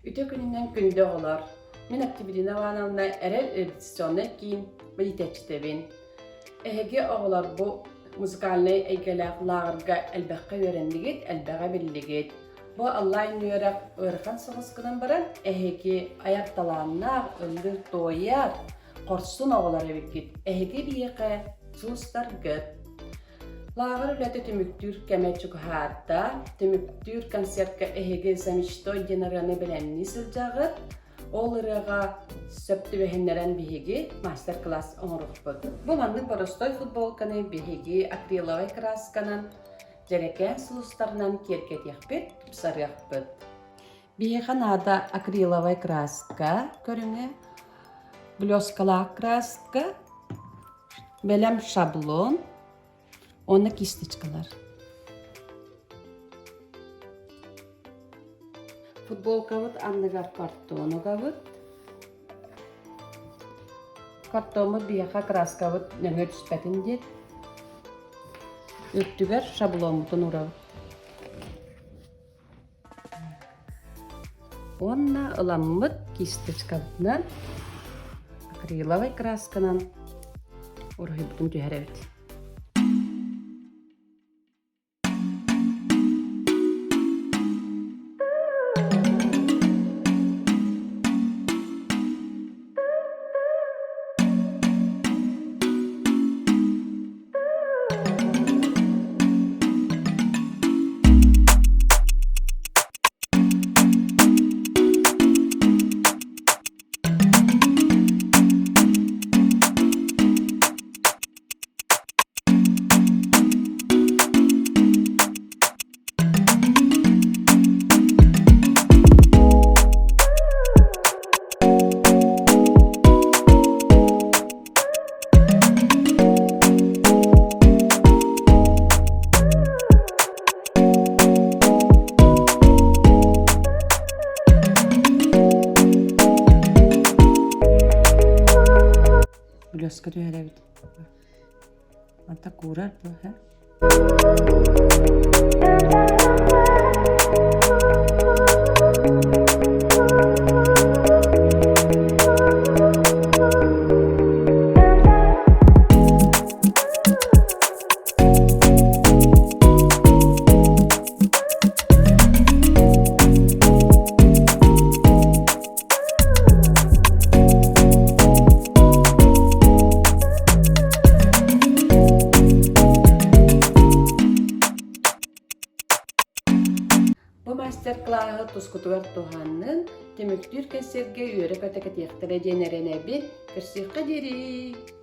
Үтүө күнүнэн күндү оҕолор! Мин Октябрина Ивановна Эрэл репетиционнай киин иитээччитэбин. Эһиги оҕолор бу музыкальнай эйгэлээх лааҕырга элбэххэ үөрэннигит, элбэҕи биллигит. Бу онлайн үөрэх ыарахан соҕус гынан баран, эһиги айар талааннаах, ыллыыр-туойар, хорсун оҕолор эбиккит. Эһиги биһиэхэ сулустаргыт. Лааҕыр үлэтэ түмүктүүр кэмэ чугаһаата. Түмүктүүр концертка эһиги «За мечтой» диэн ырыаны бэлэмнии сылдьаҕыт. Ол ырыаҕа сөп түбэһиннэрэн биһиги мастер-класс оҥоруохпут. Бу маннык боростой футболканы биһиги акриловай красканан, дьэрэкээн сулустарынан киэргэтиэхпит, тупсарыахпыт. Биһиэхэ наада акриловай краска көрүҥэ, блескалаах краска, бэлэм шаблон уонна кисточкалар. Футболкабыт анныгар картон угабыт. Картоммут биһиэхэ краскабыт нөҥүө түспэтин диэн. Үрдүгэр шабломмутун уурабыт. Уонна ыламмыт кисточкабытынан акриловай красканан уруһуйбутун түһэрэбит. Блеска түһэрэбит. Манта куурар бу, һэ? Бу мастер-кылааһы тускутугар туһаннын, түмүктүүр кэнсиэргэ үөрэ-көтө кэтиэхтэрэ диэн эрэнэбин. Көрсүөххэ диэри!